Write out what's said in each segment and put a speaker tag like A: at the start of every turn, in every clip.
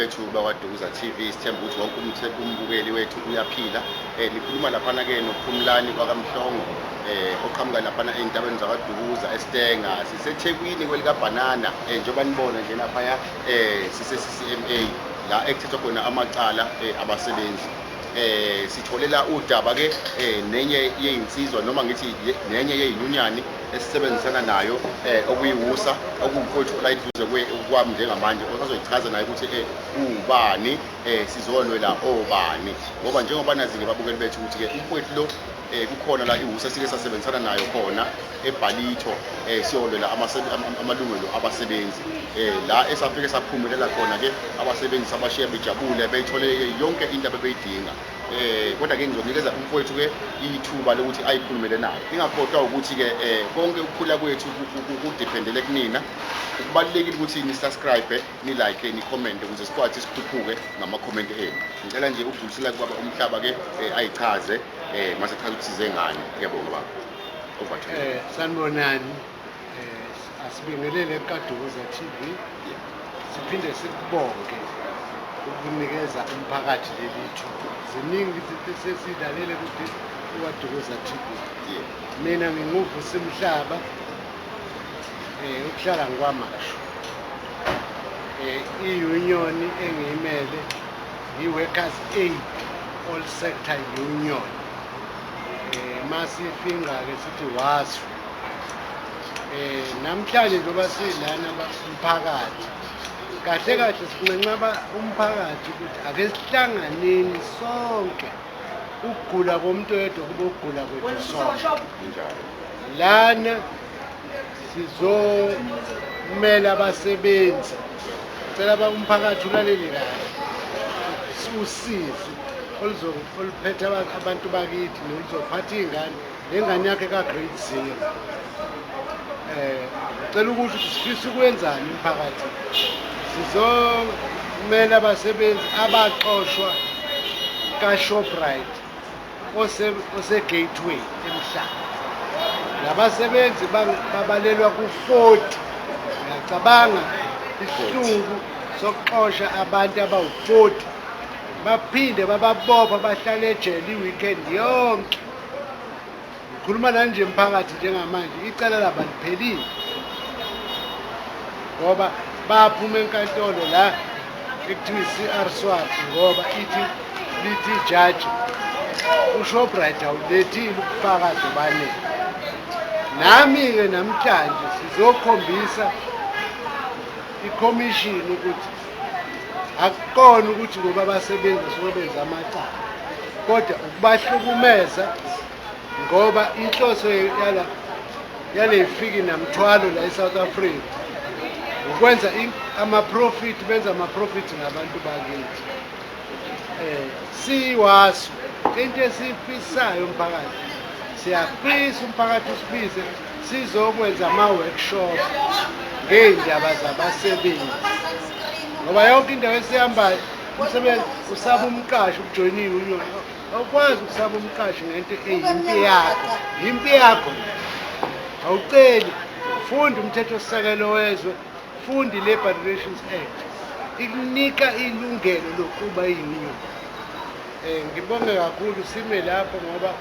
A: Bethu bakwaDukuza TV, sithemba ukuthi wonke umbukeli wethu uyaphila. Nikhuluma laphana ke noPhumlani kwakaMhlongo, oqhamuka laphana ey'ntabeni zakwaDukuza eStenga. SiseThekwini kwelikaBhanana, njengoba nibona nje laphaya, sise-CCMA la ekuthethwa khona amacala abasebenzi. Sitholela udaba ke nenye yeyinsizwa, noma ngithi nenye yeyinyunyani esisebenzisana nayo, okuyiwusa okuwumfowethu la eduze kwami njengamanje, osazoyichaza naye ukuthi ubani, sizolwela obani, ngoba njengoba nazi-ke, babukeli bethu, ukuthi-ke umfowethu lo, kukhona la iwusa sike sasebenzisana nayo khona eBallito, siyolwela amalungelo abasebenzi, la esafike saphumelela khona-ke, abasebenzi sabashiya bejabule, beyithole yonke into abebeyidinga. Kodwa ke ngizonikeza umfowethu ke ithuba lokuthi ayikhulumele naye. Ingakhohlwa ukuthi ke konke ukukhula kwethu kudependele kunina. Kubalulekile ukuthi ni subscribe, ni like, ni comment ukuze sikwazi sikhuphuke ngama comment enu. Ngicela nje ukudlulisela kubaba umhlaba ke, ayichaze, mase chaza ukuthi size ngani. Ngiyabonga, baba. Over to you.
B: Sanibonani. Asibingelele kaDukuza TV. Siphinde sikubonge ukunikeza umphakathi leli thuba. Ziningi izinto esesilalele kude kwaDukuza TV. Mina nginguVusi Mhlaba, ukuhlala ngikwaMashu. I-union engiyimele i-Workers Aid All Sector Union. Masifinqa ke sithi WASU. Namhlanje njengoba silana umphakathi, kahle kahle sinxenxa umphakathi ukuthi ake sihlanganeni sonke, ukugula komuntu oyedwa kube ukugula kwethu sonke. Lana sizomela abasebenzi. Cela umphakathi ulalele kahle usizi oluphethe abantu bakithi noluzophatha iy'ngane nengane yakhe ka-grade 0. Cela ukusho ukuthi sifisa ukwenzani umphakathi. Sizomela abasebenzi abaxoshwa ka-Shoprite ose-Gateway eMhlanga. Labasebenzi babalelwa ku-40. Ngiyacabanga isihluku sokuxosha abantu abawu-40, baphinde bababopha, bahlale ejele i-weekend yonke. Ngikhuluma nani nje mphakathi njengamanje icala labo aliphelile, ngoba baphuma enkantolo la ekuthiwa i-CR Swart, ngoba ithi lithi ijaji uShoprite awulethile ubufakazi obanele. Nami-ke namhlanje sizokhombisa ikhomishini ukuthi akukona ukuthi ngoba abasebenzi suke benza amacala, kodwa ukubahlukumeza, ngoba inhloso yala yalefiki namthwalo la eSouth Africa ukwenza ama-profit, benza ama-profit ngabantu bakithi. Siwasu into esiyifisayo umphakathi, siyafisa umphakathi usibize sizokwenza ama-workshop ngey'ndaba zabasebenzi, ngoba yonke indawo esihambayo umsebenzi usaba umqashi ukujoyina i-union. Awukwazi ukusaba umqashi ngento eyimpi yakho, impi yakho awuceli. Funda umthetho-sisekelo wezwe, funda i-Labour Relations Act, ikunika ilungelo lokuba i-union. Ngibonge kakhulu. Sime lapho ngoba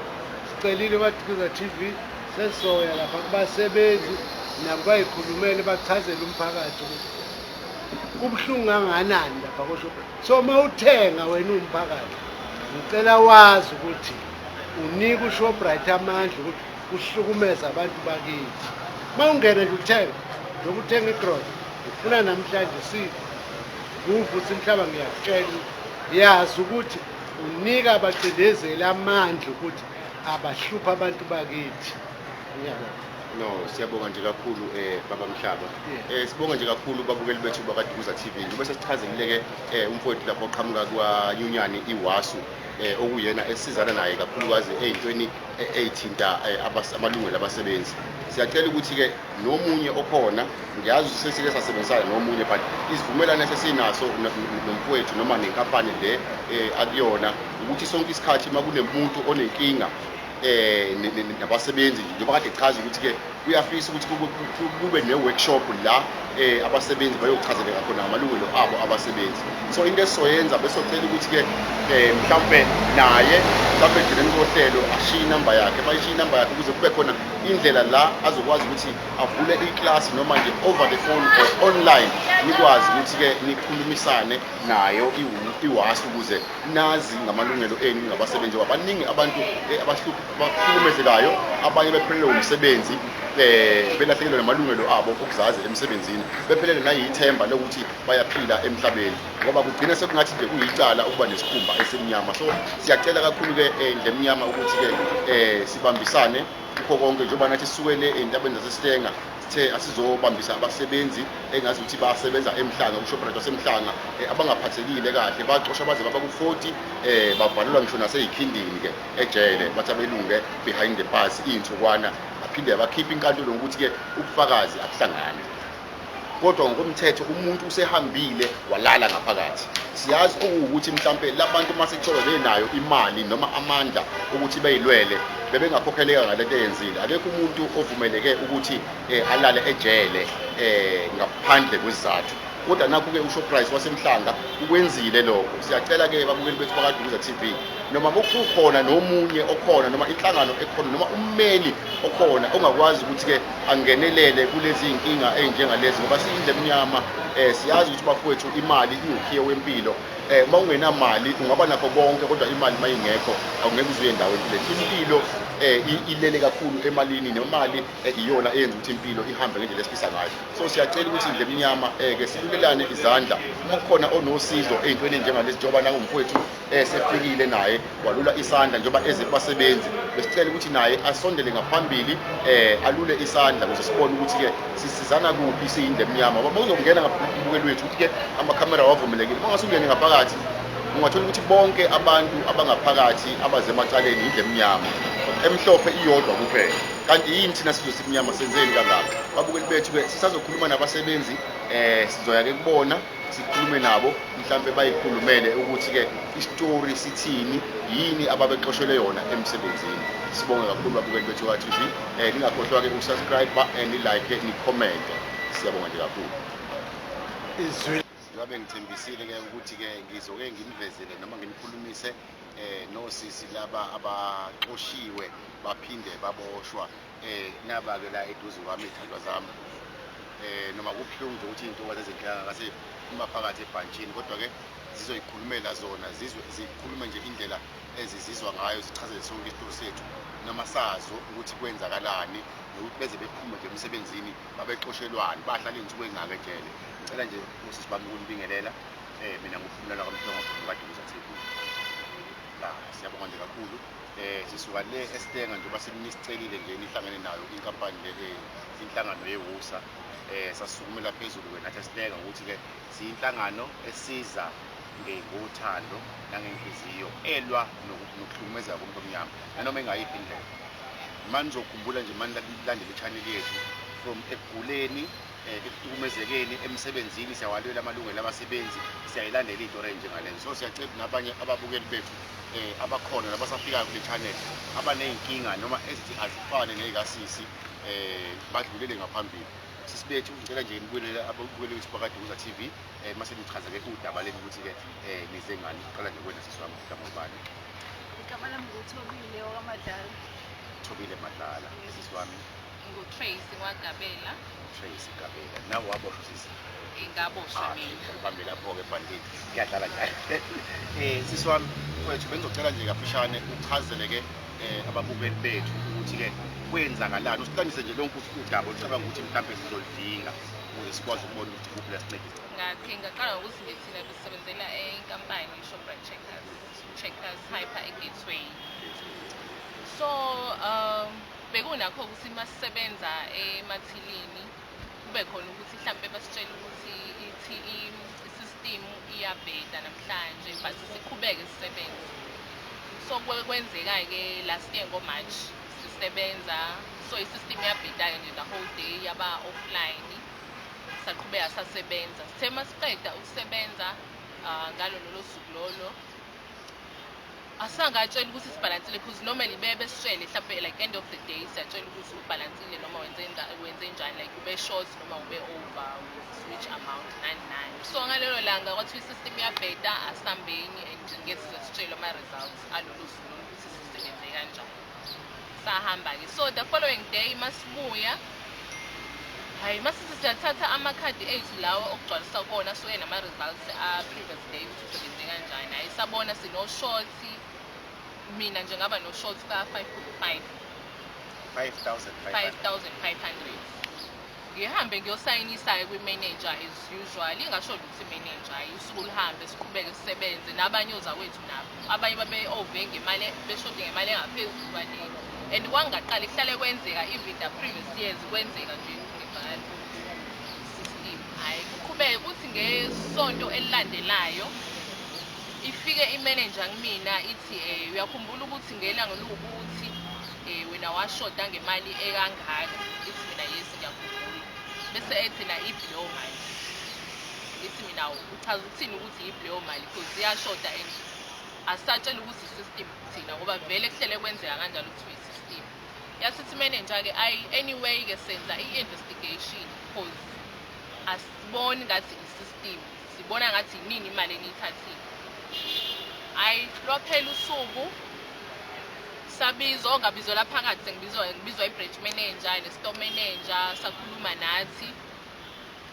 B: sicelile kwaDukuza TV. Sesizoya lapha kubasebenzi, nabo bayikhulumele, bachazele umphakathi ukuthi kubuhlungu kangakanani lapha koShoprite. So uma uthenga wena umphakathi, ngicela wazi ukuthi unika uShoprite amandla ukuthi uhlukumeze abantu bakithi. Uma ungena nje uthenga, njengoba uthenga igrosa, ngifuna namhlanje sivusa umhlaba, ngiyakutshela ukuthi yazi ukuthi unika abacindezeli amandla ukuthi abahlupha abantu bakithi. Ngiyabonga.
A: No, siyabonga nje kakhulu, baba Mhlaba. Sibonga nje kakhulu babukeli bethu bakaDukuza TV. Njengoba sesichazekile ke umfowethu lapho oqhamuka kwanyunyani iWASU, okuyena esizana naye kakhulukazi ey'ntweni ey'thinta amalungelo abasebenzi. Siyacela ukuthi ke nomunye okhona, ngiyazi sesike sasebenzisana nomunye, but isivumelwano esesinaso nomfowethu noma nenkampani le akuyona, ukuthi sonke isikhathi uma kunemuntu onenkinga nabasebenzi, njengoba kade echaza ukuthi-ke uyafisa ukuthi kube ne-workshop la abasebenzi bayochazeleka khona ngamalungelo abo abasebenzi. So into esizoyenza, besocela ukuthi-ke mhlawumpe naye mhlawumpe egcineni kohlelo ashiye inamba yakhe, bayishiye inamba yakhe ukuze kube khona indlela la azokwazi ukuthi avule iklasi noma nje over the phone or online, nikwazi ukuthi-ke nikhulumisane nayo iWASU ukuze nazi ngamalungelo enu ngabasebenzi. Ngoba baningi abantu abahlukumezekayo, abanye bephelelwe umsebenzi, belahlekelwe namalungelo abo okuzazi emsebenzini, bephelelwe nayithemba lokuthi bayaphila emhlabeni, ngoba kugcina sekungathi nje kuyicala ukuba nesikhumba esimnyama. So siyacela kakhulu-ke Ndlemnyama ukuthi-ke sibambisane kukho konke, njengoba nathi sisukele ey'ntabeni zaseStenga sithe asizobambisa abasebenzi engazi ukuthi basebenza eMhlanga, kuShoprite waseMhlanga, abangaphathekile kahle, baxoshwa baze baba ku-40, bavalelwa ngisho nasey'khindini-ke ejele, bathi abelungu-ke behind the bars iy'nsukwana, baphinde bakhipha inkantolo ngokuthi-ke ubufakazi abuhlangani. Kodwa ngokomthetho umuntu usehambile walala ngaphakathi. Siyazi okuwukuthi mhlampe labantu uma sekuthiwa benayo imali noma amandla ukuthi beyilwele, bebengakhokheleka ngalento eyenzile. Akekho umuntu ovumeleke ukuthi alale ejele ngaphandle kwesizathu. Kodwa nakhu-ke uShoprite waseMhlanga ukwenzile lokho. Siyacela-ke babukeli bethu bakaDukuza TV, noma kukhona nomunye okhona noma inhlangano ekhona noma ummeli okhona ongakwazi ukuthi-ke angenelele kulezi iy'nkinga ey'njengalezi, ngoba siyindlu emnyama, siyazi ukuthi bafowethu imali iwukhiye wempilo. Uma ungenamali ungaba nakho konke, kodwa imali uma ingekho awungeke uze uye endaweni empilweni. Impilo ilele kakhulu emalini, nemali iyona eyenza ukuthi impilo ihambe ngendlela esifisa ngayo. So siyacela ukuthi indlu emnyama ke silulelane izandla uma kukhona onosizo ey'ntweni ey'njengalezi, njengoba nangumfowethu sefikile naye walula isandla njengoba eze kubasebenzi, besicela ukuthi naye asondele ngaphambili alule isandla ukuze sibone ukuthi-ke sisizana kuphi siyindlu emnyama. Ngoba uma uzongena ngabukeli wethu ukuthi-ke amakhamera awavumelekile, uma ungase ungene ngaphakathi ungathola ukuthi bonke abantu abangaphakathi abaze emacaleni yindlu emnyama, emhlophe iyodwa kuphela. Kanti yini thina sizwe simnyama senzeni kangaka? Babukeli bethu-ke sisazokhuluma nabasebenzi, sizoya-ke kubona sikhulume nabo, mhlampe bayikhulumele ukuthi-ke isitori sithini, yini ababexoshelwe yona emsebenzini. Sibonge kakhulu babukeli bethu ka-TV, ningakhohlwa-ke ukusubscribe, ni-like, ni-comment. Siyabonga nje kakhulu.
B: Izwi
A: Njengoba bengithembisile-ke ukuthi-ke ngizoke nginivezele noma nginikhulumise nosisi laba abaxoshiwe baphinde baboshwa. Naba-ke la eduze kwami iy'thandwa zami, noma kubuhlungu nje ukuthi iy'ntokazi ezinhle kangaka seyiphuma phakathi ebhantshini, kodwa-ke zizoyikhulumela zona, zizwe zikhulume nje indlela ezizizwa ngayo, zichazele sonke isitori sethu noma sazo ukuthi kwenzakalani, nokuthi beze bephume nje emsebenzini babexoshelwani, bahlala iy'nsuku ey'ngaka ejele. Ngicela nje usisi bami ukunibingelela. Mina nguPhumlani kaMhlongo kaDukuza TV. La siyabonga nje kakhulu. Sisuka le eStenga njengoba senisicelile nje nihlangene nayo inkampani le, inhlangano yeWUSA. Sasukumela phezulu ke nathi eStenga ukuthi ke siyinhlangano esiza ngothando nangenhliziyo elwa nokuhlukumezeka komuntu omnyama nanoma engayiphi indlela. Mani nizokhumbula nje mani landela i-channel yethu from ekuguleni, ekuhlukumezekeni emsebenzini, siyawalwela amalungelo abasebenzi, siyayilandela iy'tori ey'njengalezo. So siyacela nabanye ababukeli bethu abakhona nabasafikayo kule channel abaney'nkinga noma ezithi azifane ney'kasisi, badlulele ngaphambili. Sisi bethu, ngicela nje nibuyelele ababukeli bethu bakaDukuza TV, mase nichaza-ke udaba leni ukuthi-ke nize ngani. Qala nje kuwena sisi wami, igama ubani?
C: Igama lami nguThobile wakaMadlala.
A: Thobile Madlala. Sisi wami?
D: NguTracy waGabela.
A: Tracy Gabela. Nawe waboshwa sisi?
D: Ngaboshwa mina.
A: Ubambe lapho-ke ebhandeni, kuyadlala nje. Sisi wami wethu, bengizocela nje kafishane uchazele-ke ababukeli bethu ukuthi-ke kwenzakalani, usiqandise nje lonke udaba olucabanga ukuthi mhlawumbe sizoludinga ukuze sikwazi ukubona ukuthi kuphi la sincedise.
D: Ngakhe ngaqala ngokuthi nje thina besisebenzela enkampani i-Shoprite Checkers Hyper eGateway. So bekunakho ukuthi uma sisebenza emathilini kube khona ukuthi mhlampe basitshele ukuthi ithi i-system iyabheda namhlanje, but siqhubeke sisebenze. So kwenzeka-ke last year ngo-March sisebenza, so i-system yabheda-ke nje the whole day, yaba offline, saqhubeka sasebenza. Sithe masiqeda ukusebenza ngalo lolo suku lolo Asangatshela ukuthi sibhalansile, because normally bebe besitshele mhlampe like end of the day, siyatshela ukuthi ubhalansile noma wenze njani, like ube short noma ube over with which amount, nani nani. So ngalelo langa kwathiwa i-system iyabheda, asihambeni and ngeke size sitshelwe ama-results alolu suku ukuthi sisebenze kanjani. Sahamba-ke. So the following day masibuya, hhayi, masithi siyathatha amakhadi ethu lawa okugcwalisa kona asuke nama-results a-previous day ukuthi usebenze kanjani, hhayi, sabona sino-short. Mina nje ngaba no-short ka-5.5.
A: 5500.
D: 5500. Ngihambe ngiyosayinisa-ke kwi-manager as usual, ingasho lutho i-manager. Hhayi, usuku luhambe, siqhubeke sisebenze nabanye ozakwethu nabo, abanye babe-over ngemali, beshode ngemali engaphezulu kwaleyo. And kwangaqali, kuhlale kwenzeka, even the previous years kwenzeka nje ngebhali system. Hhayi, kuqhubeke kuthi ngesonto elilandelayo ifike i-manager kumina ithi, uyakhumbula ukuthi ngelanga liwukuthi wena washoda ngemali ekangaka?" Ithi mina, "Yes, ngiyakhumbula." Bese ethi na, "Iphi leyo mali?" Ithi mina, "Uchaza ukuthini ukuthi yiphi leyo mali? Because iyashoda and asatshela ukuthi i-system thina, ngoba vele kuhlele kwenzeka kanjalo, kuthiwa i-system." Yasithi manager-ke, ayi, anyway-ke senza i-investigation, because asiboni ngathi i-system, sibona ngathi inini imali eniyithathile. Hhayi, lwaphela usuku, sabizwa, ongabizwa phakathi, sengibizwa, ngibizwa i-branch manager ne-store manager, sakhuluma nathi,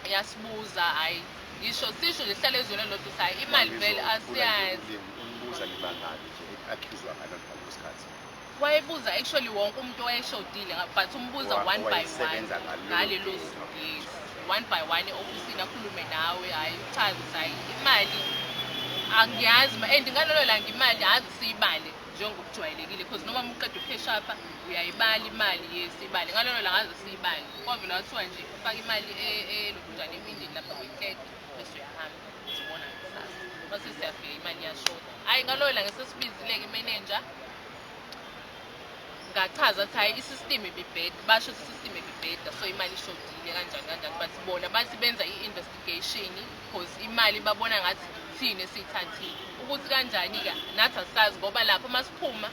D: yasibuza. Hhayi, ngisho sisho nje sihlale ezweni elilodwa ukuthi hhayi, imali vele asiyazi.
A: Unibuza nibangaki nje accuswa ngalo ngaleso sikhathi?
D: Wayebuza actually wonke umuntu owayeshodile, but umbuza one by one.
A: Owayesebenza ngalelo
D: ngalelo
A: day.
D: suku, yes, one by one e-ofisini, akhulume nawe. Hhayi, uchaze ukuthi hhayi, imali angiyazi and ngalolo langa imali azi siyibale njengokujwayelekile, because noma uma uqeda u-cash up uyayibala imali. Yes, ibale. Ngalolo langa aze siyibale, kwavele kwathiwa nje ufake imali elokhunjani ewindini lapha kwi-clerk, bese uyahamba, uzobona kusasa. Mase siyafika, imali iyashoda. Hhayi, ngalolo langa sesibizile-ke i-manager, ngachaza ukuthi hhayi, i-system ibibheda, basho ukuthi i-system ibibheda, so imali ishodile kanjani kanjani, but bona bathi benza i-investigation because imali babona ngathi thina esiyithathile. Ukuthi kanjani-ke nathi asazi, ngoba lapho uma siphuma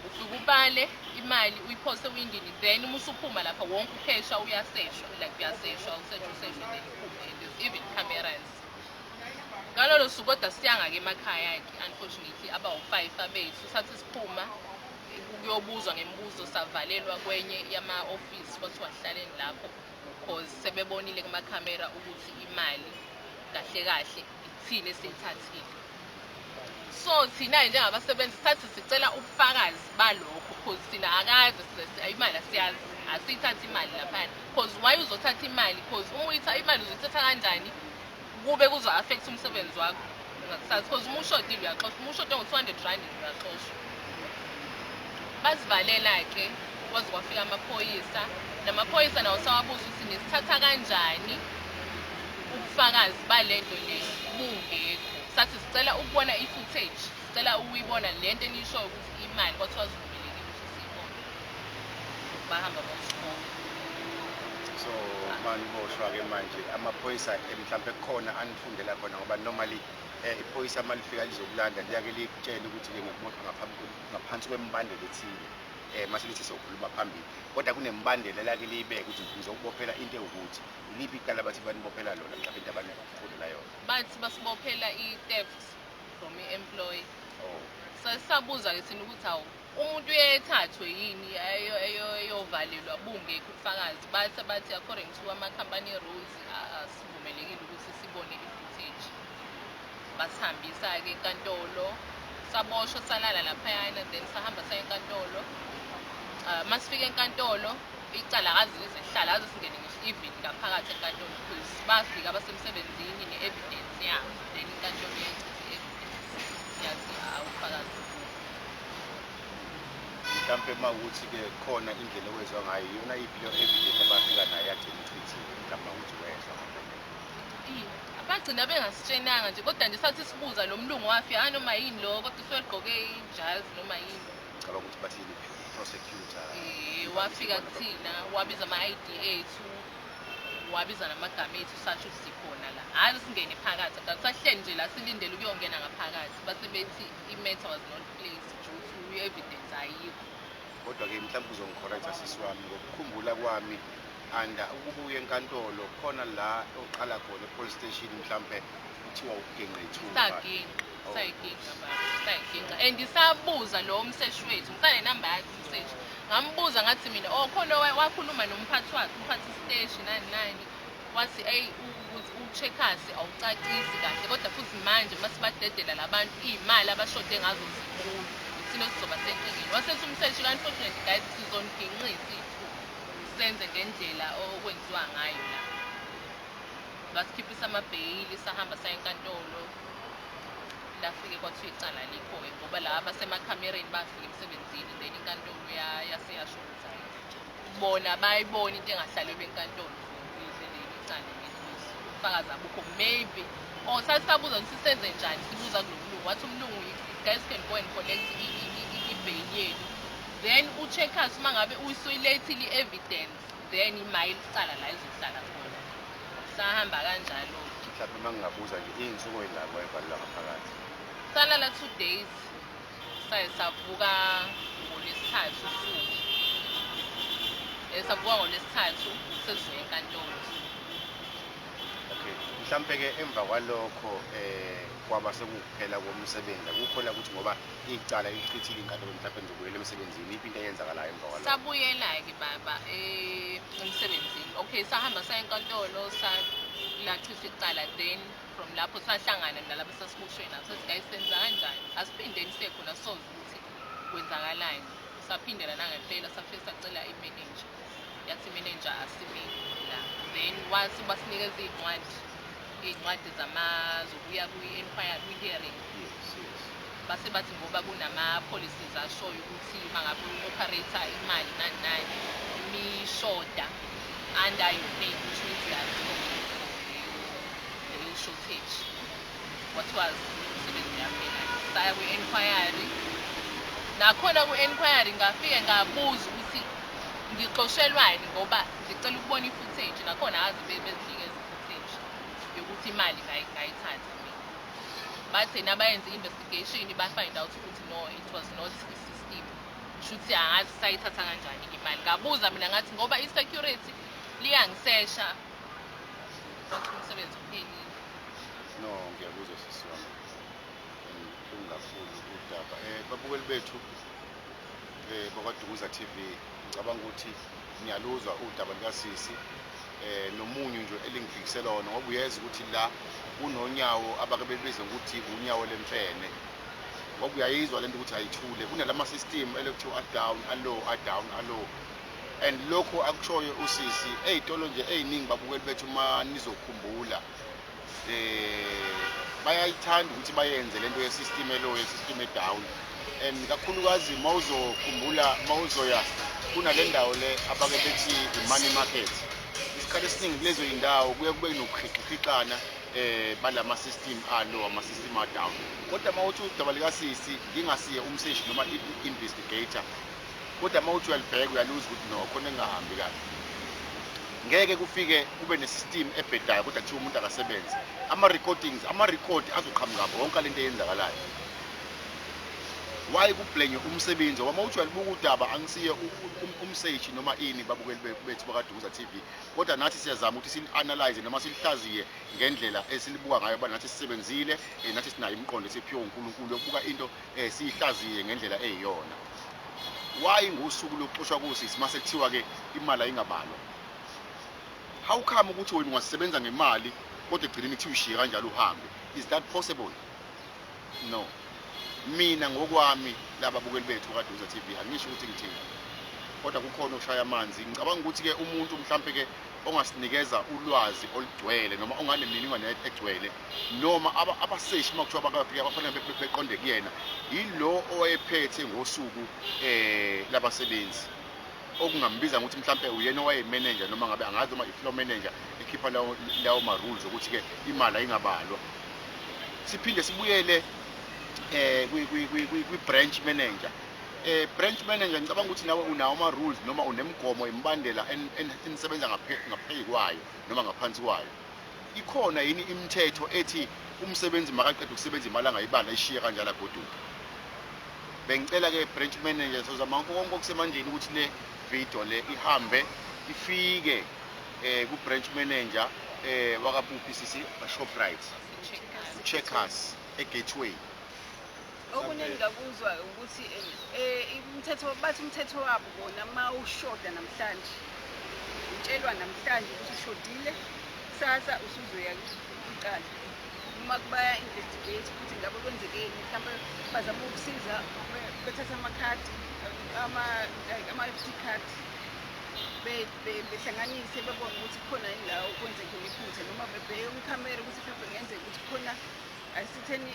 D: ufike ubale imali, uyiphose ewindini, then uma usuphuma lapha wonke ukhesha uyaseshwa, like uyaseshwa, useshwa, useshwa, then iphume. And there's even cameras ngalolo suku. Kodwa siyanga-ke emakhaya-ke, unfortunately, abawu-5 abethu sathi siphuma kuyobuzwa ngemibuzo, savalelwa kwenye yama-office, kwathiwa sihlaleni lapho because sebebonile kumakhamera ukuthi imali kahle kahle ithini esiyithathile. So thina njengabasebenzi sathi sicela ubufakazi balokho, because thina akaze imali asiyazi, asiyithathi imali laphayana, because why uzothatha imali? Because uma uyitha imali uzoyithatha kanjani kube kuzo-affect umsebenzi wakho ngakusasa? Because uma ushodile uyaxoshwa, uma ushode ngo-R200 uyaxoshwa. Basivalela-ke kwaze kwafika amaphoyisa, namaphoyisa nawo sawabuza ukuthi nisithatha kanjani ubufakazi balento le bungekho. Sathi sicela ukubona i-footage, sicela ukuyibona lento eniyishoyo ukuthi imali, kwathiwa sivumelekile ukuthi siyibone. Bahamba bawusikhona.
A: So maniboshwa-ke manje amaphoyisa, mhlampe kukhona anifundela khona? Ngoba normally iphoyisa uma lifika lizokulanda liyake likutshele ukuthi-ke ngikubopha ngaphansi kwemibandela ethile, mase lithi sokhuluma phambili, kodwa kunemibandela elake liyibeke ukuthi ngizokubophela into ewukuthi. Iliphi icala abathi banibophela lona, mhlawumbe into abanifundela yona?
D: Bathi basibophela i-theft from i-employee.
A: Oh.
D: Sabuza-ke thina ukuthi hawu, umuntu uyethathwe yini eyovalelwa bungekho ubufakazi? Bathi according to ama-company rules asivumelekile ukuthi sibone i-footage. Basihambisa-ke enkantolo, saboshwa, salala laphayana, then sahamba saya enkantolo. Masifika enkantolo, icala akaze lize lihlala, aze singene ngisho even ngaphakathi enkantolo, because bafika abasemsebenzini ne-evidence yabo, then inkantolo yayichitha i-evidence, yathi awufakazi.
A: Mhlampe uma ukuthi-ke khona indlela owezwa ngayo, iyona yiphi leyo evidence abafika nayo yagcina ichithiwe, mhlawumbe ukuthi wezwa?
D: Bagcina bengasitshenanga nje, kodwa nje sathi sibuza lo mlungu wafika noma yini lo, kodwa usegqoke ijazi noma yini.
A: Cabanga ukuthi bathini, prosecutor?
D: Wafika kuthina, wabiza ama-ID ethu. Wabiza namagama ethu, sasho ukuthi sikhona la. Hhayi, singene phakathi, kanti sahleli nje la silindele ukuyongena ngaphakathi. Base bethi i-matter was not placed due to i-evidence ayikho.
A: Kodwa-ke mhlawumbe uzongi-correcta, sisi wami, ngokukhumbula kwami under ukubuya enkantolo khona la oqala khona e-police station, mhlampe kuthiwa uginqe ithumba.
D: Saginqa, sayiginqa baba, sayiginqa. And sabuza lo mseshi wethu, ngisanenamba yakhe umseshi. Ngambuza ngathi mina, oh, khona wakhuluma nomphathi wakhe, umphathi siteshi, nani nani, wathi eyi, ukuthi u-Checkers awucacisi kahle, kodwa futhi manje masibadedela labantu iy'mali abashode ngazo zinkulu, ithina sizoba senkingeni. Wasethi umseshi, unfortunately guys, sizoniginqisa iy'thupha, senze ngendlela okwenziwa ngayo la. Basikhiphisa amabheyili, sahamba saya enkantolo. Lafike kwathiwa icala alikho-ke ngoba laba basemakhamereni bafika emsebenzini. Then inkantolo yase yasho ukuthi hhayi, bona bayibona into engahlalelwa enkantolo leli icala leli, ubufakazi abukho maybe. Or sasisabuza ukuthi senze njani, sibuza kulo mlungu, wathi umlungu, "You guys can go and collect i-bail yenu, then u-Checkers uma ngabe usuyilethile i-evidence, then imayile icala la izohlala khona." Sahamba kanjalo.
A: Mhlawumbe uma ngingabuza nje, iy'nsuku ey'ngaki wayevalelwa ngaphakathi?
D: Salala 2 days, saye savuka ngolwesithathu usuku. Savuka ngolwesithathu sesizoya enkantolo.
A: Okay, mhlampe-ke emva kwalokho kwaba sekukuphela komsebenzi? Akukhona ukuthi ngoba icala lichithile inkantolo, mhlampe nizobuyela emsebenzini? Iphi into eyenzakalayo emva kwalokho?
D: Sabuyela-ke baba emsebenzini. Okay, sahamba saya enkantolo, lachithwa icala. Then from lapho sahlangana nalabo sasiboshwe nabo, sathi, "Guys, senza kanjani? Asiphindeni siye khona, soze ukuthi kwenzakalani." Saphindela nangempela, safike sacela i-manager, yathi i-manager asime la. Then wathi basinikeza iy'ncwadi zokuya kwi-inquiry, kwi-hearing.
A: yes yes
D: Base bathi ngoba kunama-policies ashoyo ukuthi uma ngabe u-operate-a imali nani nani imishoda under your name, which means you are responsible for leyo shortage. Kwathiwa umsebenzi uyaphela. Saya kwi-enquiry nakhona. Kwi-enquiry ngafike ngabuza ukuthi ngixoshelwani ngoba ngicela ukubona i-footage. Nakhona azi bezinikeza i-footage yokuthi imali ngayithatha mina. Bathe nabayenza i-investigation, ba-find out ukuthi no, it was not i-system. Shuthi angazi sayithatha kanjani imali. Ngabuza mina ngathi ngoba i-security liyangisesha. Wathi umsebenzi uphelile.
A: No, ngiyakuzwa, sisi wami. Buhlungu kakhulu udaba. Babukeli bethu bakwaDukuza TV, ngicabanga ukuthi niyaluzwa udaba likasisi nomunye nje elingifikisela wona, ngoba uyeza ukuthi la kunonyawo abake bebize ngokuthi unyawo lemfene, ngoba uyayizwa lento ukuthi ayithule kunalama system elokuthiwa a-down, alo a-down, alo. And lokho akushoyo usisi, ey'tolo nje ey'ningi, babukeli bethu, uma nizokhumbula, bayayithanda ukuthi bayenze lento ye-system elo, ye-system e-down. And kakhulukazi mawuzokhumbula, mawuzoya kunale ndawo le abake bethi i-money market, isikhathi esiningi kulezo yindawo kuye kube nokuhixihixana balama system alo, ama system a down. Kodwa mawuthi udaba likasisi, ngingasiye umseshi noma i-investigator, kodwa mawuthi uyalibheka uyaluzwa ukuthi no, khona engahambi kahle. Ngeke kufike kube ne-system ebhedayo kodwa kuthiwa umuntu akasebenzi. Ama-recordings, ama-record azoqhamuka wonke lento eyenzakalayo. Why ku-blame umsebenzi? Ngoba mawuthi uyalibuka udaba, angisiye umseshi noma ini, babukeli bethu bakaDukuza TV, kodwa nathi siyazama ukuthi sili-analyze noma silihlaziye ngendlela esilibuka ngayo, uba nathi sisebenzile, nathi sinayo imiqondo esiphiwe uNkulunkulu yokubuka into, siyihlaziye ngendlela eyiyona. Why ngosuku lokuxoshwa kosisi mase kuthiwa-ke imali ayingabalwa? How come ukuthi wena ungasebenza ngemali kodwa ekugcineni kuthiwa ushiye kanjalo uhambe? Is that possible? No, mina ngokwami, lababukeli bethu kaDukuza TV, angisho ukuthi ngithini, kodwa kukhona okushaya amanzi. Ngicabanga ukuthi-ke umuntu mhlampe-ke ongasinikeza ulwazi olugcwele noma onganemininingwane egcwele noma abaseshi uma kuthiwa bakafika bafanele beqonde kuyena, yilo owayephethe ngosuku labasebenzi, okungambiza ngokuthi mhlampe uyena owayeyi-manager, noma ngabe angazi noma i-floor manager ekhipha lawo ma-rules ukuthi-ke imali ayingabalwa. Siphinde sibuyele kwi-branch manager. Branch manager, ngicabanga ukuthi nawe unawo ama-rules noma unemigomo, imibandela enisebenza ngaphezu kwayo noma ngaphansi kwayo. Ikhona yini imithetho ethi umsebenzi makaqeda ukusebenza imali angayibala, ayishiye kanjalo, agoduke? Bengicela-ke, branch manager, sozama konke okusemandleni ukuthi le video le ihambe ifike ku-branch manager wakaPuphi sisi, Shoprite?
D: Checkers.
A: Checkers eGateway.
C: Okunye engingakuzwa ukuthi umthetho, bathi umthetho wabo bona, uma ushoda namhlanje, utshelwa namhlanje ukuthi ushodile, kusasa usuzoya kuqala uma baya-investigate ukuthi ngabe kwenzekeni. Mhlawumbe bazama ukusiza, bethatha amakhadi, like ama-FT card, behlanganise, bebone ukuthi khona yini la okwenzeke khona iphutha, noma bebheke kwikhamera ukuthi mhlawumbe kungenzeka ukuthi khona, asitheni,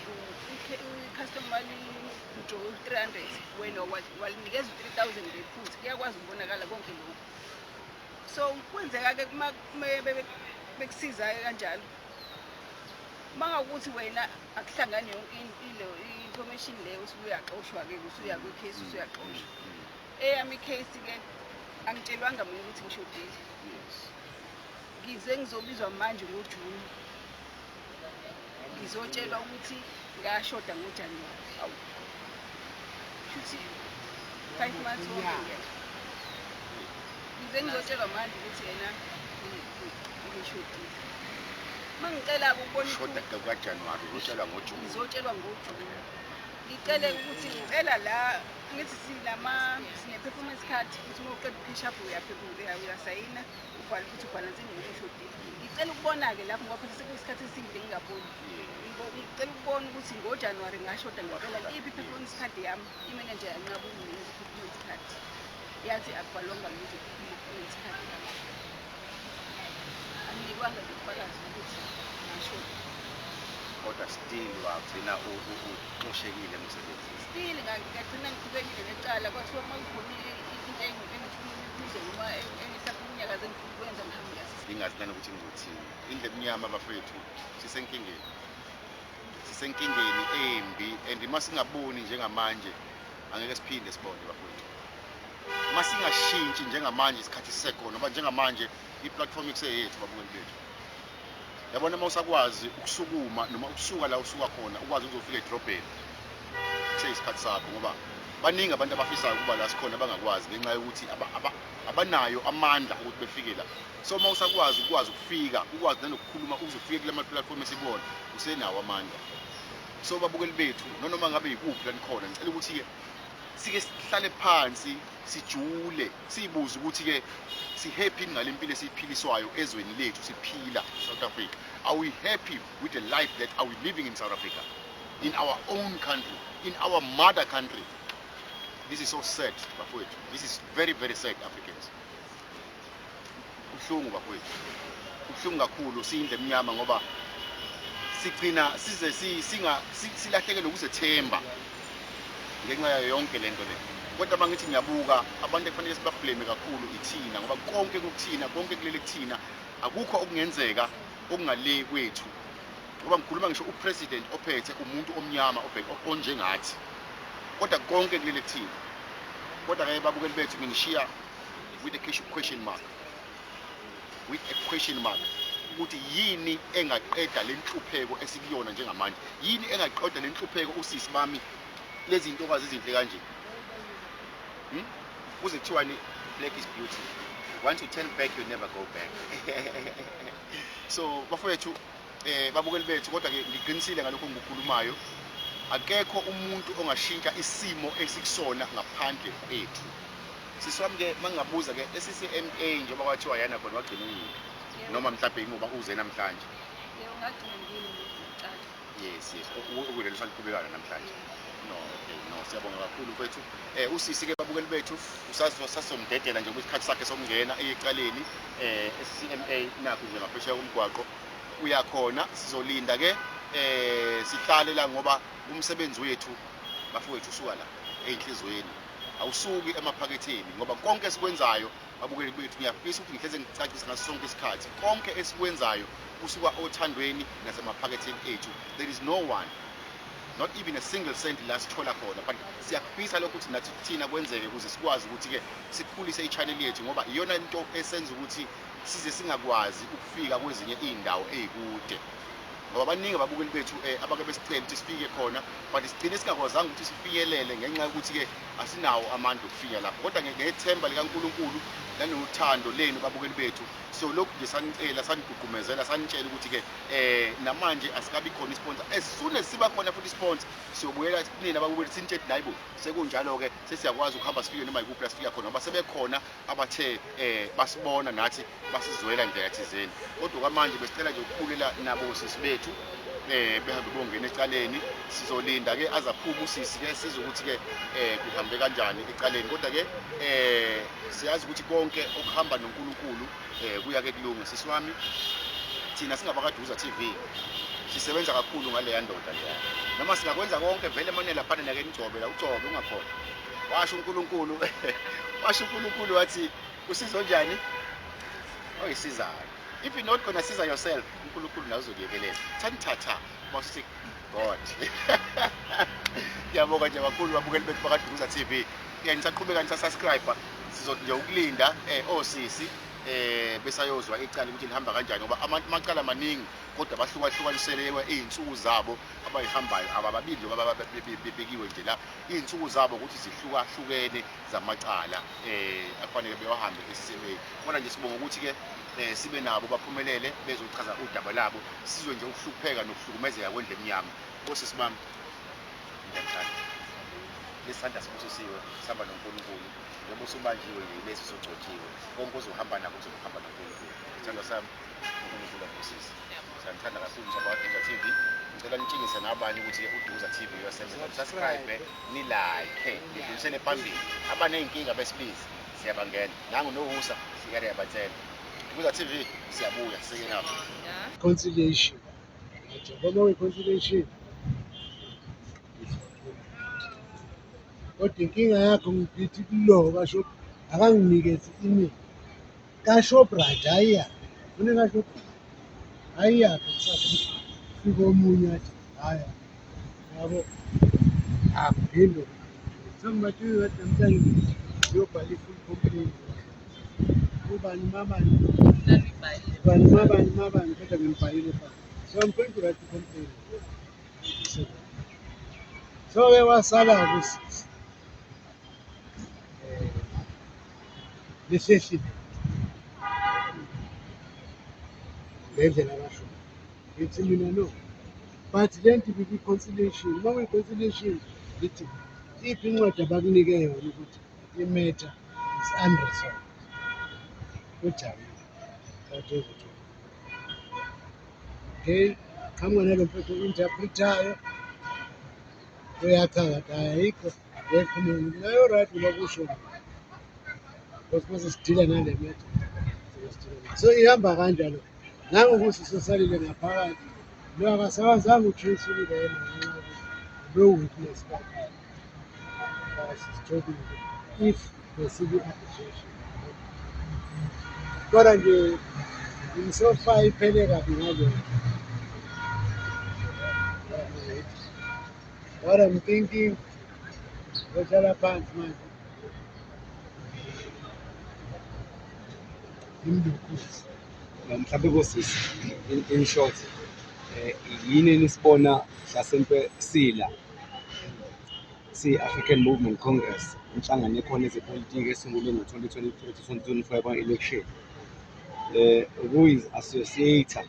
C: i-customer li-draw u-300, wena walinikeza u-3000 ngephutha. Kuyakwazi ukubonakala konke lokhu. So kwenzeka-ke uma bekusiza-ke kanjalo, uma ngakuthi wena akuhlangani yonke i-information leyo, usuyaxoshwa-ke, usuya kwi-case, usuyaxoshwa. Eyami i-case-ke, angitshelwanga mina ukuthi ngishodile. Ngize ngizobizwa manje ngoJuni, ngizotshelwa ukuthi ngashoda ngoJanuwari. Shuthi 5 months wonke ngeke. Ngize ngizotshelwa manje ukuthi yena ngishodile. Uma ngicela-ke ukubona
A: Shoda kukaJanuwari, uzotshelwa ngoJuni.
C: Ngizotshelwa ngoJuni. Ngicele ukuthi, ngicela la, ngithi sinama sine-performance card, ukuthi uma uqeda u-cash up uyasayina, ubhale ukuthi ubhalanse ngoba ushodile. Ngicela ukubona-ke lapho, ngoba phela sekuyisikhathi eside ngingaboni. Ngicela ukubona ukuthi ngoJanuwari ngashoda ngempela, iphi i-performance card yami? Imenenja yanqaba ukunginikeza i-performance card, yathi akubhalwanga lutho ku-performance card yami, anginikwanga nobufakazi ukuthi ngashoda.
A: Kodwa still wagcina uxoshekile emsebenzini?
C: Still ngagcina ngiqhubekile necala. Kwathiwa uma kukhona into engifuna ukuyibuza noma mhlawumbe umnyakazo engifuna ukwenza, ngihambe ngiyasisa.
A: Ngingazi nanokuthi ngizothini. Indlu emnyama bafethu, sisenkingeni, sisenkingeni embi, and uma singaboni njengamanje angeke siphinde sibone bafethu. Uma singashintshi njengamanje, isikhathi sisekhona, ngoba njengamanje i-platform ikuseyethu, babukeli bethu. Yabona, uma usakwazi ukusukuma noma ukusuka la usuka khona, ukwazi ukuzofika edrobheni, kuseyisikhathi sakho, ngoba baningi abantu abafisayo ukuba la sikhona, bangakwazi ngenxa yokuthi abanayo amandla ukuthi befike la. So uma usakwazi ukwazi ukufika, ukwazi nanokukhuluma, uze ufike kule ma-platform esikuwona, usenawo amandla. So babukeli bethu, nonoma ngabe yikuphi la nikhona, ngicela ukuthi-ke sike sihlale phansi, sijule, siyibuze ukuthi-ke si-happy ngale mpilo esiyiphiliswayo ezweni lethu, siphila South Africa. Are we happy with the life that are we living in South Africa, in our own country, in our mother country? This is so sad bafowethu. This is very, very sad, Africans. Kubuhlungu bafowethu, kubuhlungu kakhulu. Siyindlu emnyama ngoba sigcina size silahlekelwe ukuzethemba ngenxa yayo yonke lento le. Kodwa uma ngithi ngiyabuka, abantu ekufanele siba-blame kakhulu ithina, ngoba konke kukuthina, konke kulele kuthina. Akukho okungenzeka okungale kwethu, ngoba ngikhuluma ngisho u-president ophethe umuntu omnyama onjengathi, kodwa konke kulele kuthina. Kodwa-ke babukeli bethu, nginishiya with a question mark, with a question mark, ukuthi yini engaqeda le nhlupheko esikuyona njengamanje? Yini engaqeda le nhlupheko, usisi bami, lezi ntokazi ezinhle kanje? Kuze kuthiwani? Black is beauty. Once you turn back, you never go back. So bafowethu, babukeli bethu, kodwa ke ngiqinisile ngalokho engikukhulumayo, akekho umuntu ongashintsha isimo esikusona ngaphandle kwethu. Sisi wami ke, mangingabuza ke, e-CCMA njengoba kwathiwa yana khona, wagcina uyini, noma mhlawumbe ingoba uze namhlanje?
C: Yebo, ngagcina ngiyile ngicala.
A: Yes, okulelo saliqhubekayo namhlanje. No, okay, no, siyabonga kakhulu mfethu. Usisi ke, babukeli bethu, usasomdedela nje kwisikhathi sakhe sokungena ecaleni e-CCMA, nakho nje ngaphesheya komgwaqo uyakhona. Sizolinda ke, sihlale la, ngoba umsebenzi wethu bafowethu usuka la ey'nhliziyweni, awusuki emaphaketheni, ngoba konke esikwenzayo, babukeli bethu, ngiyafisa ukuthi ngihleze ngicacise ngaso sonke isikhathi, konke esikwenzayo kusuka othandweni nasemaphaketheni ethu. There is no one. Not even a single cent la sithola khona, but siyakufisa lokho ukuthi nathi thina kwenzeke ukuze sikwazi ukuthi-ke sikhulise i-channel yethu, ngoba iyona into esenza ukuthi size singakwazi ukufika kwezinye iy'ndawo ey'kude, ngoba baningi ababukeli bethu abake besicela ukuthi sifike khona, but sigcine singakwazanga ukuthi sifinyelele ngenxa yokuthi-ke asinawo amandla okufika lapho. Kodwa ngethemba likaNkulunkulu nanothando lenu babukeli bethu, so lokhu nje sanicela, sanigqugqumezela, sanitshela ukuthi-ke namanje asikabi khona isponsor. As soon as siba khona futhi isponsor, siyobuyela kunina ababukeli sinitshele ukuthi hayibo, sekunjalo-ke, sesiyakwazi ukuhamba sifike noma yikuphi la sifika khona, ngoba sebekhona abathe basibona nathi basizwela ndlela thizeni. Kodwa kwamanje besicela nje ukukhulela nabo sisi bethu behambe bongena ecaleni. Sizolinda ke azaphuma usisi ke sizwe ukuthi ke kuhambe kanjani ecaleni. Kodwa ke siyazi ukuthi konke okuhamba noNkulunkulu kuya ke kulunga. Sisi wami, thina singabakaDuza TV sisebenza kakhulu ngaleya ndoda leya, noma singakwenza konke vele mane laphana nake nigcobe la, ugcobe ungakhona. Washo uNkulunkulu, washo uNkulunkulu wathi usizo njani oyisizayo. If you're not gonna siza yourself, uNkulunkulu nawe uzokuyekelela. Thatha mawusithi God. Ngiyabonga nje kakhulu babukeli bethu bakaDuza TV. Ke nisaqhubeka nisasubscribe, sizothi nje ukulinda osisi besayozwa icala ukuthi lihamba kanjani, ngoba amacala maningi, kodwa bahlukahlukaniselwe iy'nsuku zabo abayihambayo. Abababili njengoba bebekiwe nje la, iy'nsuku zabo ukuthi zihlukahlukene zamacala akufanele bewahambe e-CCMA. Kodwa nje sibonga ukuthi-ke sibe nabo baphumelele bezochaza udaba labo, sizwe nje ukuhlupheka nokuhlukumezeka kwendlu emnyama. Osisi bami, ngiyanithanda. Lesandla sibusisiwe, sihamba noNkulunkulu. Njengoba usubanjiwe nje lesi sogcotshiwe, konke ozohamba nakho kuzohamba noNkulunkulu. Sithandwa sami, uNkulunkulu akubusise. Siyanithanda kakhulu njengoba TV. Ngicela nitshengise nabanye ukuthi uDuza TV uyasebenza. Subscribe, ni-like, nidlulisele phambili. Abaney'nkinga besibize, siyabangena. Nangu noWusa, siyabatshela. Duza TV siyabuya, sike ngapha.
B: Conciliation. Njengoba kuyi-conciliation, kodwa inkinga yakho ngithi kulo kasho akanginikezi email kaShoprite, hhayi yakhe, fune kaShoprite, hhayi yakhe. Kusasa kufika omunye athi hhayi, yabo, akuphinde sengibatshile kade namhlanje ngiyobhala i-full complaint ubani mabani ubani mabani mabani, kodwa ngimbhalile phansi, so I'm going to write the complaint. So-ke wasala-ke usisi lihlehlile ngendlela abasho. Ngithi mina no, but le nto ibikwi-conciliation. Uma kuyi-conciliation, ngithi iphi incwadi abakunike yona ukuthi i-matter is unresolved? Ujabule kade ukuthi okay, qhamuka nalo mfethu o-interpret-ayo, uyachaza ukuthi hhayi, ayikho lekhuluma nayo, right, ngoba kusho because mase sidila nale matter sidila. So ihamba kanjalo nangokuthi sisalile ngaphakathi, lo akasawazanga utrace ukungena ngenxa yokuthi ube-witness basithobile if besikwi-arbitration. Kodwa nje so far iphele kabi ngaleyo. What I'm thinking, ngizohlala phansi manje ngimlukhuze.
E: Mhlawumbe kosisi, in short, yini enisibona mhlasimpe sila siyi-African Movement Congress, inhlangano ekhona ezepolitiki esungulwe ngo-2023 to 2025 kwa-election, ukuyi-associate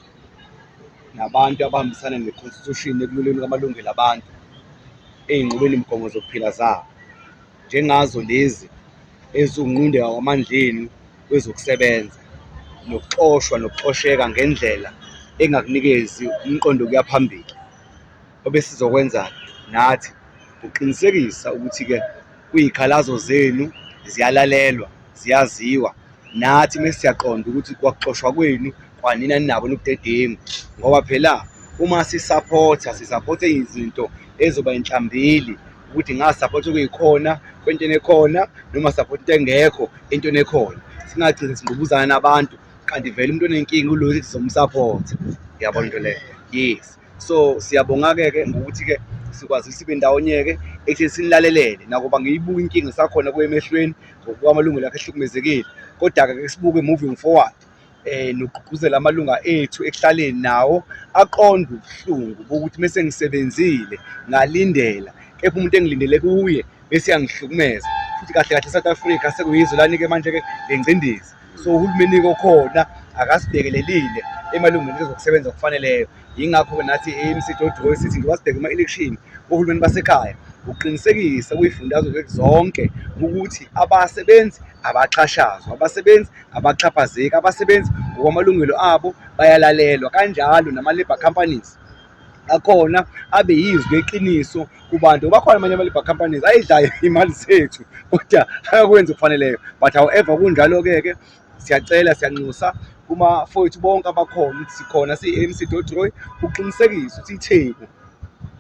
E: nabantu abahambisana ne-constitution ekulweleni kwamalungelo abantu ey'nqubeni mgomo zokuphila zabo, njengazo lezi eziwukunqundeka kwamandla enu kwezokusebenza nokuxoshwa nokuxosheka ngendlela engakunikezi umqondo okuya phambili. Obesizokwenza nathi ukuqinisekisa ukuthi-ke kuy'khalazo zenu ziyalalelwa, ziyaziwa, nathi mese siyaqonda ukuthi kwakuxoshwa kwenu kwanina ninabo nobudedengu, ngoba phela uma sisaphotha sisaphotha izinto ezoba inhlambili ukuthi ngasaphothi okuyikhona kwentweni ekhona noma saphothi into engekho entweni ekhona, singagcini singqubuzana nabantu kanti vele umuntu onenkinga ulo sithi sizomsaphotha, uyabona into leyo? Yes. So siyabonga-ke ke ngokuthi-ke sikwazi sibe ndawonye-ke ekutheni sinilalelele, nakuba ngiyibuka inkinga esakhona kuye emehlweni ngokuba amalungelo akhe ehlukumezekile, kodwa-ke ke sibuke moving forward nokugqugquzela amalunga ethu ekuhlaleni nawo aqonde ubuhlungu bokuthi mese ngisebenzile ngalindela, kepha umuntu engilindele kuye bese uyangihlukumeza. Futhi kahle kahle i-South Africa sekuyizwe lani-ke manje-ke lengcindezi. So uhulumeni-ke okhona akasibhekelelile emalungeni ezokusebenza okufaneleyo. Yingakho-ke nathi i-ANC Dodroy sithi njengoba sibheke ema-election ohulumeni basekhaya, ukuqinisekisa kuyifundazwe zethu zonke ukuthi abasebenzi abaxhashazwa, abasebenzi abaxhaphazeki, abasebenzi ngokwamalungelo abo bayalalelwa, kanjalo nama-labour companies akhona abe yizwi leqiniso kubantu. Bakhona amanye ama-labour companies ayidlayo imali zethu kodwa akakwenzi okufaneleyo, but however kunjalo-ke ke siyacela, siyanxusa kumafowethu bonke abakhona ukuthi sikhona siyi-ANC Dodroy ukuqinisekisa ukuthi iTheku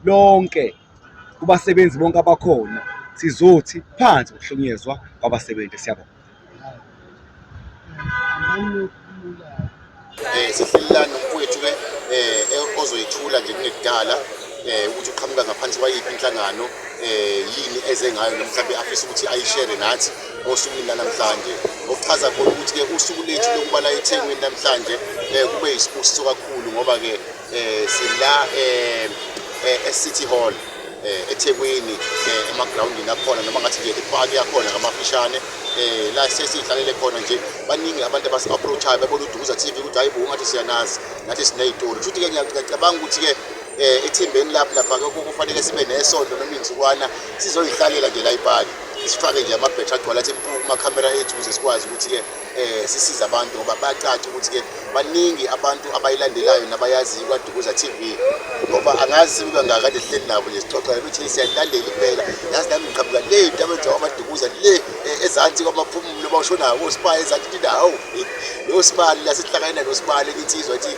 E: lonke kubasebenzi bonke abakhona sizothi phansi ukuhlukunyezwa kwabasebenzi. Siyabonga.
A: Sihleli la nomfowethu-ke ozoyithula nje kungekudala ukuthi uqhamuka ngaphansi kwayiphi inhlangano, yini eze ngayo noma mhlawumbe afisa ukuthi ayishere nathi osukwini lanamhlanje, okuchaza khona ukuthi-ke usuku lethu lokuba la eThekwini namhlanje kube yisibusiso kakhulu ngoba-ke sila e-City Hall eThekwini, emagrawundini akhona noma ngathi nje ipaki yakhona ngamafishane, la sesiyihlalele khona nje. Baningi abantu abasi-approach-ayo bebona uDukuza TV ukuthi hayi bo, ungathi siyanazi nathi siney'tori. Kusho ukuthi-ke ngiyacabanga ukuthi-ke ethimbeni lapho lapha kufanele sibe nesonto noma iy'nsukwana sizoyihlalela nje la ipaki, sifake nje amabhetri agcwala athi mpu kumakhamera ethu ukuze sikwazi ukuthi-ke sisize abantu, ngoba bayacaca ukuthi-ke baningi abantu abayilandelayo nabayaziyo kwaDukuza TV, ngoba angazi sibuka ngakade sihleli nabo nje sixoxa ukuthi siyayilandela impela. Yazi nami ngiqhamuka le ntabeni zakwaMadukuza le ezansi kwamaphumulo bawushonayo kosibali ezansi ukuthi hawu lo sibali la sihlangane nosibali insizwa ethi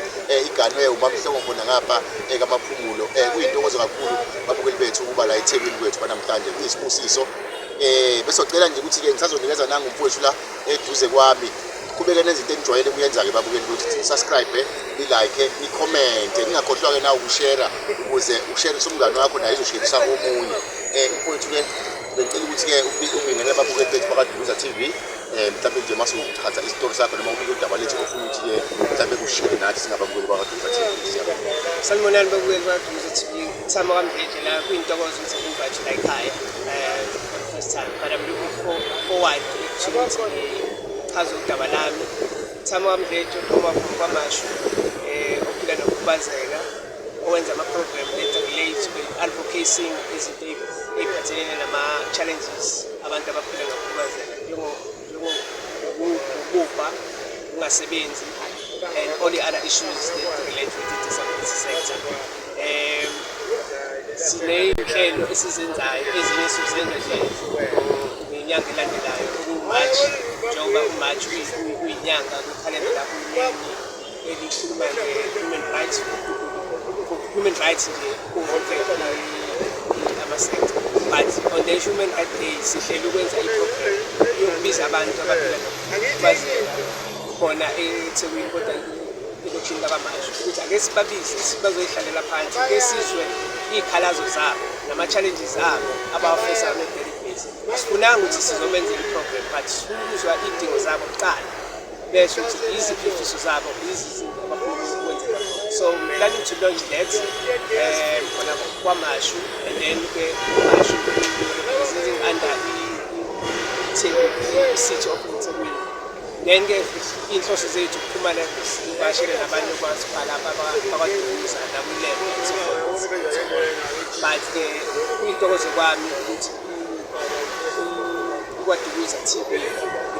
A: iganwe uMaMhlongo khona ngapha kaMaphumulo. Kuyintokozo kakhulu babukeli bethu ukuba la eThekwini kwethu banamhlanje, kuyisibusiso. Besocela nje ukuthi-ke ngisazonikeza nangu umfowethu la eduze kwami, qhubeke nenze into enijwayele kuyenza-ke babukeli ukuthi subscribe, ni-like, ni-commente, ningakhohlwa-ke na ukushera ukuze usherise umngane wakho naye izosherisa omunye. Mfowethu-ke bengicela ukuthi-ke ubingelele ababukeli bethu bakaDukuza TV, mhlawumbe nje mase uchaza isitori sakho noma ubike udaba lethu ofuna ukuthi-ke mhlawumbe ushere nathi singababukeli bakaDukuza TV. Siyabonga.
F: Sanibonani babukeli bakaDukuza TV. Thama kaMdletshe la, kuyintokozo ukuthi ngi-invite la ekhaya for the first time, but I'm looking forward to ukuthi ngichaze udaba lami. Thama kaMdletshe uphuma from KwaMashu, ophila nokukhubazeka, owenza ama-program that relate with advocating izinto ey'phathelene nama-challenges abantu abaphila nokukhubazeka, njengobubha, ukungasebenzi and all the other issues that relate with the disability sector. Siney'nhlelo esizenzayo, ezinye sizenza nje ngenyanga elandelayo okuwu-March, njengoba u-March uyinyanga kwikhalenda lahulumeni elikhuluma nge-human rights, human rights nje kuwo wonke ama-sector. But on the Human Rights Day sihlele ukwenza i-program yokubiza abantu abaphila nokukhubazeka khona eThekwini, kodwa elokishini laKwaMashu, ukuthi ake sibabize bazoyihlalela phansi, ke sizwe iy'khalazo zabo nama-challenges abo abawa-face-ayo on a daily basis. Asifunanga ukuthi sizobenzela i-program, but sifuna ukuzwa iy'dingo zabo kuqala, bese ukuthi yiziphi iy'fiso zabo, yiziphi izinto abafuna ukwenzela khona. So we're planning to launch that khona KwaMashu, and then ke KwaMashu representing under iTheku, i-City of eThekwini. Then ke iy'nhloso zethu ukuxhumana sivakashele nabanye omasipala bakwaDukuza nakwiLembe and so forth and so on. But ke kuyintokozo kwami ukuthi iKwaDukuza TV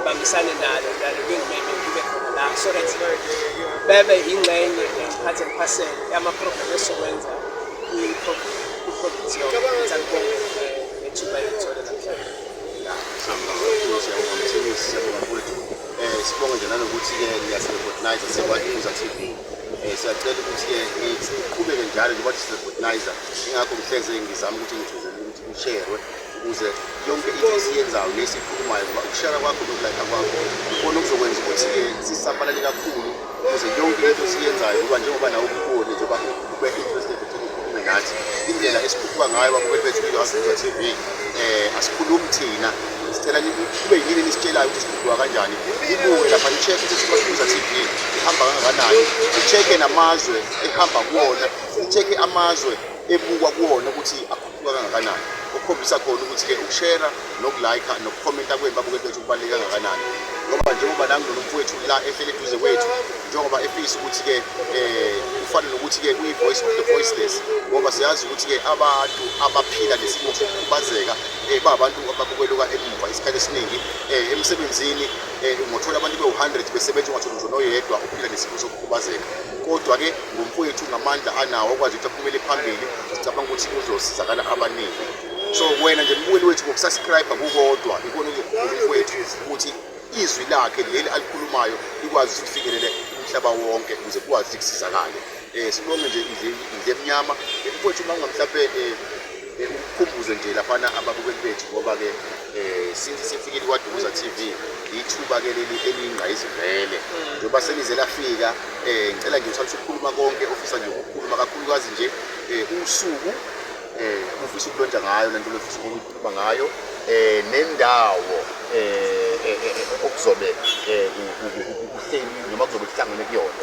F: ibambisane nalo lingimeme ngibe khona la, so that bebe ingxenye and part and parcel yama-program esizokwenza kwi-province yonke. Ngithi angibonge ngethuba engilithole namhlanje.
A: Siyabonga kakhulu, siyabonga Mthemisi, siyabonga mfowethu. Sibonge nje nanokuthi-ke niyasi-recognize sikwaDukuza TV. Siyacela ukuthi-ke niqhubeke njalo njengoba si-recognize, ingakho ngihleze ngizama ukuthi ngigcizelele ukuthi kusherwe ukuze yonke into esiyenzayo nesiyikhulumayo, ngoba ukushera kwakho noku-like-a kwakho ikona okuzokwenza ukuthi-ke sisabalale kakhulu ukuze yonke into esiyenzayo, ngoba njengoba nawe ukubone njengoba ube interested. nathi. Indlela esikhuphuka ngayo babukeli bethu kwiKwaDukuza TV, asikhulumi thina, sicela kube yini nisitshelayo ukuthi sikhuphuka kanjani. Ibuke lapha, ni-check ukuthi KwaDukuza TV ihamba kangakanani, ni-check namazwe ehamba kuwona, ni-check amazwe ebukwa kuwona ukuthi akhuphuka kangakanani, okukhombisa khona ukuthi-ke ukushera nokulayikha nokukhomenta kwenu babukeli bethu kubaluleke kangakanani. Ngoba njengoba nangu mfowethu la ehlele eduze kwethu, njengoba efisa ukuthi-ke ufane nokuthi-ke uyi-voice of the voiceless, ngoba siyazi ukuthi-ke abantu abaphila nesimo sokukhubazeka babantu ababukelwa emuva isikhathi esiningi. Emsebenzini ungathola abantu bewu-100 besebenza, ungatholi ngisho noyedwa ophila nesimo sokukhubazeka. Kodwa-ke ngomfowethu, ngamandla anawo, okwazi ukuthi aphumele phambili, sicabanga ukuthi kuzosizakala abaningi. So wena nje mbukeli wethu, ngokusubscribe kukodwa ikona umfowethu ukuthi izwi lakhe leli alikhulumayo likwazi ukuthi lifikelele umhlaba wonke, ukuze kukwazi ukuthi kusizakale. Sibonge nje indle emnyama. Mfowethu, uma ungamhlawumbe ukukhumbuze nje laphana ababukeli bethu, ngoba-ke since sifikile KwaDukuza TV, ithuba-ke leli eliyingqayizivele njengoba selize lafika. Ngicela nje uthathe ukukhuluma konke ofisa nje ukukhuluma, kakhulukazi nje usuku ufisa ukulontsha ngayo lento lofisa ukukhuluma ngayo, nendawo okuzobe kuhleli noma kuzobe kuhlangene kuyona.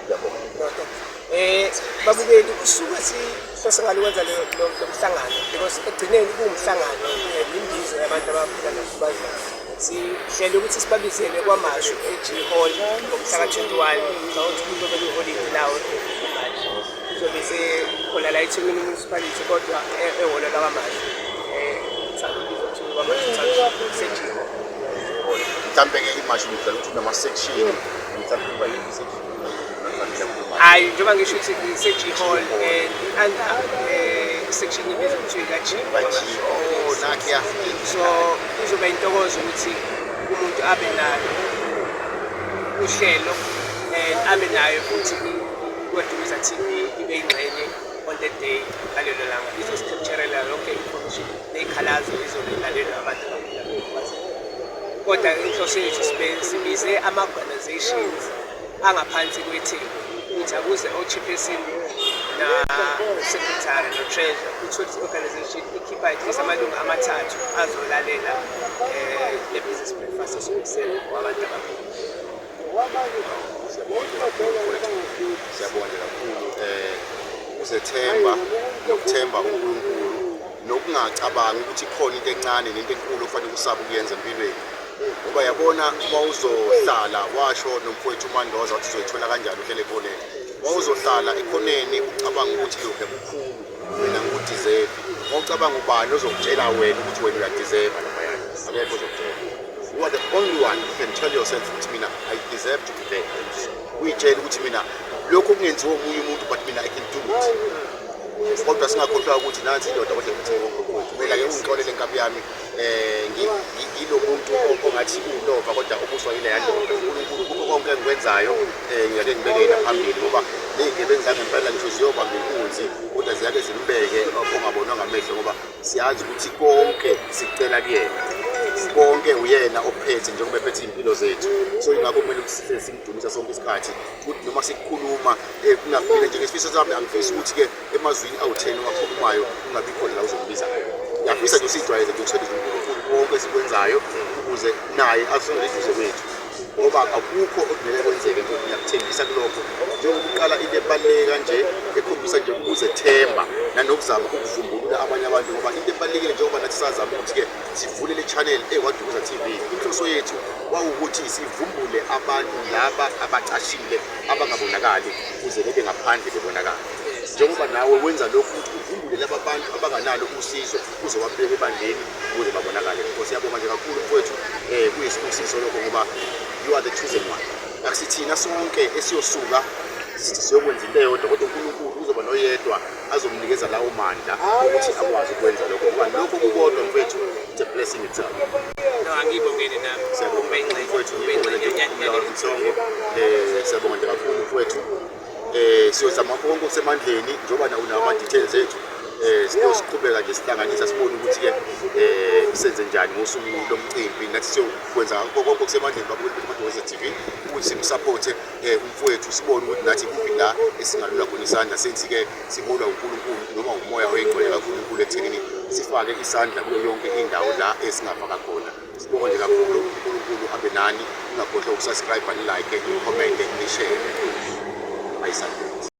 A: Ngiyabonga.
F: Babukeli, usuku esihlose ngalo ukwenza lo mhlangano, because ekugcineni kuwumhlangano, imbizo yabantu abaphila nokukhubazeka, sihlele ukuthi sibabizele KwaMashu e-G Hall ngomhla ka-21. Ngicabanga ukuthi kuzobe kuyiholide lawo uMashi. Kuzobe sekhona la eThekwini Municipality, kodwa ehholo lakwaMashu, kuthiwa KwaMashu Township, se-G Hall.
A: Mhlampe-ke iMashu ngicela ukuthi unama-section, mhlampe kuba yiphi section?
F: Hhayi, njengoba ngisho ukuthi ise-G Hall and under section ibizwa kuthiwa ika-G.
A: Ka-G, oh, nakhiya.
F: So kuzoba intokozo ukuthi umuntu abe nalo uhlelo and abe nayo futhi KwaDukuza TV ibe ingxenye on the day ngalelo langa, izosi-capturela yonke information ney'khalazo ezizobe ilalelwa abantu abaphila nokukhubazeka. Kodwa inhloso yethu sibize ama-organizations angaphansi kweTheku ukuthi akuze o-chairperson na-secretary no-treasurer, uthole ukuthi i-organization ikhipha at least amalungu amathathu azolalela le business breakfast esobe for abantu abaphila.
A: Siyabonga nje kakhulu. Ukuzethemba nokuthemba uNkulunkulu nokungacabangi ukuthi khona into encane nento enkulu ofanele usabe ukuyenza empilweni, ngoba yabona, uma uzohlala, washo nomfowethu uMandoza wathi uzoyithola kanjani uhlele ekhoneni. Uma uzohlala ekhoneni ucabanga ukuthi lokhu kukhulu, wena ngiku-deserve, uma ucabanga, ubani ozokutshela wena ukuthi wena uyadeserve laphayana? Akekho ozokutshela. You are the only one who can tell yourself ukuthi mina I deserve to be there. Uyitshela ukuthi mina lokhu kungenziwa omunye umuntu, but mina I can do it. Kodwa singakhohlwa ukuthi nansi indoda kodwa ephethe konke kwethu. Mina-ke ungixolele nkabi yami, ngilo muntu ongathi uwulova, kodwa obuswa yile yandoda uNkulunkulu kukho konke engikwenzayo. Ngiyake ngibeke yena phambili, ngoba ney'gebengu zangempela ngisho ziyobamba inkunzi, kodwa ziyake zimbeke ongabonwa ngamehlo, ngoba siyazi ukuthi konke sikucela kuyena, konke uyena ophethe njengoba ephethe iy'mpilo zethu. So ingakho kumele ukuthi sihlezi simdumisa sonke isikhathi, ukuthi noma sikukhuluma kungafika nje ngesifiso sami, angifisi ukuthi-ke emazwini awu-10 owakhulumayo kungabi khona la uzombiza ngayo. Ngiyafisa nje usijwayeze nje ukusebenzisa uNkulunkulu konke esikwenzayo, ukuze naye asondele eduze kwethu, ngoba akukho okungeke kwenzeke. Nje ngiyakuthembisa kulokho, njengoba uqala into ebaluleke kanje ekhombisa nje ukuzethemba nanokuzama ukuvumbulula abanye abantu, ngoba into ebalulekile, njengoba nathi sazama ukuthi-ke sivule le channel eKwaDukuza TV, inhloso yethu kwawukuthi sivumbule abantu laba abacashile, abangabonakali, ukuze bebe ngaphandle bebonakala, njengoba nawe wenza lokhu ukuthi uvumbule laba bantu abanganalo usizo, uze wabeke ebandleni ukuze babonakale. Nkosi, siyabonga nje kakhulu mfowethu. Kuyisibusiso lokho, ngoba you are the chosen one. Akusithina sonke esiyosuka sithi siyokwenza into eyodwa, kodwa uNkulunkulu uzoba noyedwa azomnikeza lawo mandla ukuthi akwazi ukwenza lokho, ngoba lokho kukodwa mfowethu, it's a blessing itself.
F: No, angibongele nami.
A: Siyabonga.
F: Ube ingxenye
A: Mfowethu.
F: ube ingxenye
A: Msongo, siyabonga nje kakhulu mfowethu. Siyozama konke okusemandleni, njengoba unawo ama-details ethu. Siqhubeka nje sihlanganisa sibone ukuthi-ke senze njani ngosuku lomcimbi. Nathi siyokwenza konke okusemandleni babukeli bethu Madukaza TV ukuthi simsaphothe umfowethu, sibone ukuthi nathi kuphi la esingalula khona isandla. Senthi-ke siholwa uNkulunkulu noma umoya oyingcwele kaNkulunkulu ekuthenini sifake isandla kuyo yonke indawo la esingafaka khona. Sibonga nje kakhulu, uNkulunkulu abe nani. Ningakhohlwa ukusubscribe, nilike, nicommente, nishare. Ayisandla.